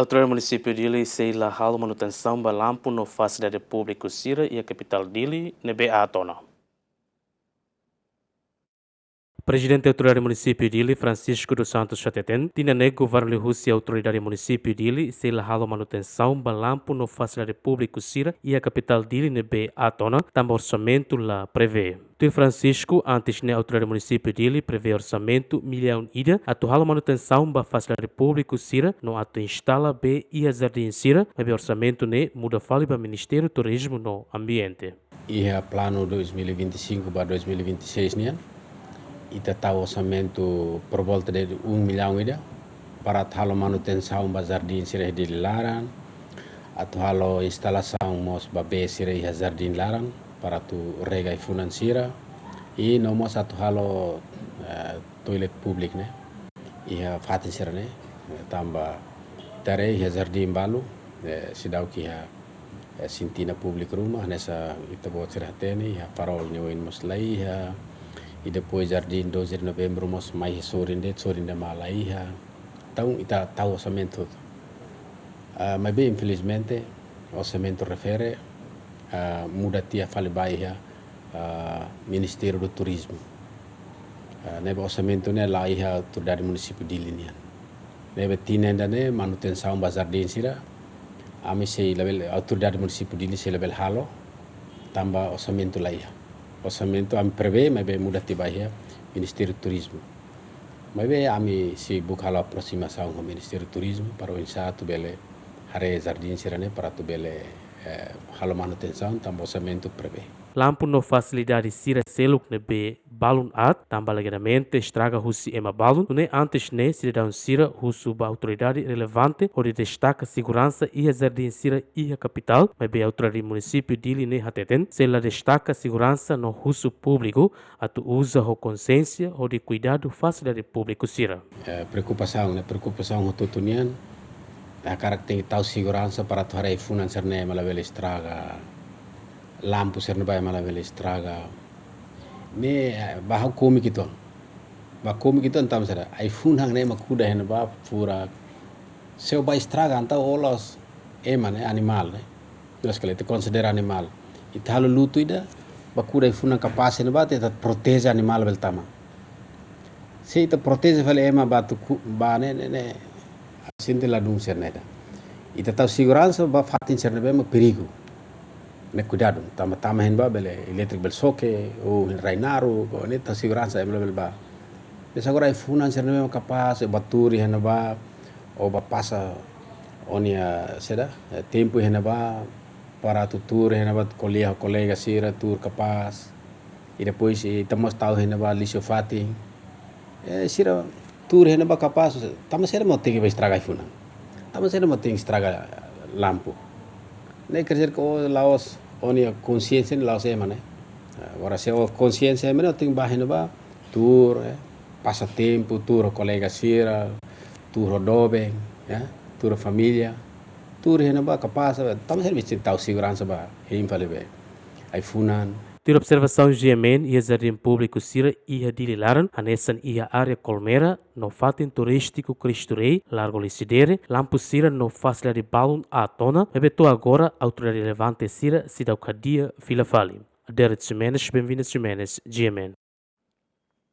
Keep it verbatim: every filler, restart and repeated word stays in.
Autoridade Munisípiu Dili sei la halo manutensaun ba lampu no fasilidade públiku sira iha kapitál Dili ne'ebé aat ona. Prezidente Autoridade Munisípiu Dili, Francisco dos Santos hateten, tinan ne'e governu liuhusi Autoridade Munisípiu Dili sei la halo manutensaun ba lampu no fasilidade públiku sira iha kapitál Dili ne'ebé aat ona, tanba orsamentu la prevee. Tuir Francisco, antes ne'e Autoridade Munisípiu Dili prevee orsamentu millaun ida atu halo manutensaun ba fasilidade públiku sira no atu instala bee iha jardín sira, maibé orsamentu ne'e muda fali ba Ministériu Turizmu no Ambiente. Iha planu dois mil e vinte e cinco ba dois mil e vinte e seis nian, ita tau orsamentu por volta de um milhão ida para atu halo manutensaun ba jardín sira iha Dili laran, atu halo instalasaun mós ba bee sira iha jardín laran para atu rega ai-funan sira, i no mós atu halo, eh, toilet públiku ne'e iha fatin sira-ne'e, tanba ita haree iha jardín balu, eh, seidauk iha, eh, sintina públiku ruma, hanesan ita-boot sira hatene, iha farol nia oin mós laiha, i depois jardín doze de Novembro mós mai iha sorin de'it, sorin de'it mak laiha. Entaun, ita tau orsamentu. Ah, maibé, infelizmente, orsamentu refere, ah, muda tiha fali ba iha, ah, Ministériu do Turizmu. Ah, ne'ebé orsamentu ne'e laiha Autoridade Munisípiu Dili nian. Ne'ebé tinan ida-ne'e manutensaun ba jardín sira, ami sei labele, Autoridade Munisípiu Dili sei labele halo, tanba orsamentu laiha. Orsamentu ami prevee, maibé muda tiha ba iha Ministériu Turizmu. Maibé ami sei buka halo aprosimasaun ho Ministériu Turizmu para oinsá atu bele haree jardín sira-ne'e para atu bele, eh, halo manutensaun tanba orsamentu prevee. Lampu no fasilidade sira seluk ne'ebé balun aat, tanba alegadamente estraga husi ema balun, nune'e antes ne'e sidadaun sira husu ba autoridade relevante hodi destaka seguransa iha jardín sira iha kapitál, maibé Autoridade Munisípiu Dili ne'e hateten sei la destaka seguransa no husu públiku atu uza ho konsiénsia hodi kuidadu fasilidade públiku sira. Eh, preokupasaun, ne'e preokupasaun hotu-hotu nian, hakarak tenke tau seguransa para atu haree ai-funan sira-ne'e ema labele estraga, lampu sira-ne'e ba ema labele estraga. Ne'e, eh, ba ha'u kómiku uitoan. Ba kómiku uitoan tanba saida? Ai-funan ne'e ema kuda iha ne'ebá furak. Se ó bá estraga, entaun ó la'ós ema ne'e, animál ne'e. Loos ka lae, ita konsidera animál. Ita halo lutu ida, bá kuda ai-funan kapás iha ne'ebá, ita proteje animál bele tama. Se ita proteje fali ema ba atu ku-, ba ne'e, ne'e, ne'e, sente ladún sira-ne'e ida. Ita tau seguransa ba fatin sira-ne'ebé mak perigu. Ne'e kuidadu, tama, tama iha ne'ebá bele elétriku bele xoke, ou rai naruk, ou ne'e tau seguransa, ema labele bá. Depois agora ai-funan sira-ne'ebé mak kapás, bá tuur iha ne'ebá, ou bá pasa ó-nia, saida, eh, tempu iha ne'ebá, para atu tuur iha ne'ebá, ko'alia ho kolega sira, tuur kapás. I depois, eh, ita mós tau iha ne'ebá lixu-fatin. Eh, sira tuur iha ne'ebá kapás, tanba saida mak tenke bá estraga ai-funan? Tanba saida mak tenke estraga lampu? Ne'e quer dizer que ó la'ós, ó-nia konsiénsia ne'e la'ós ema ne'e. Agora, se ó konsiénsia ema ne'e, ó tenke bá iha ne'ebá, tuur, eh, pasa tempu, tuur ho kolega sira, tuur ho doben, eh, tuur ho família, tuur iha ne'ebá kapás, tanba saida mak tenke tau seguransa ba hein fali bee ai-funan. Tuir observasaun G M N, iha jardín públiku sira iha Dili laran, hanesan iha área Colmera, no fatin turístiku Cristo Rei, Largo Lecidere, lampu sira no fasilidade balun aat ona, maibé to'o agora autoridade relevante sira seidauk hadi'a fila fali. Aderito Ximenes, Benvindas Ximenes, G M N.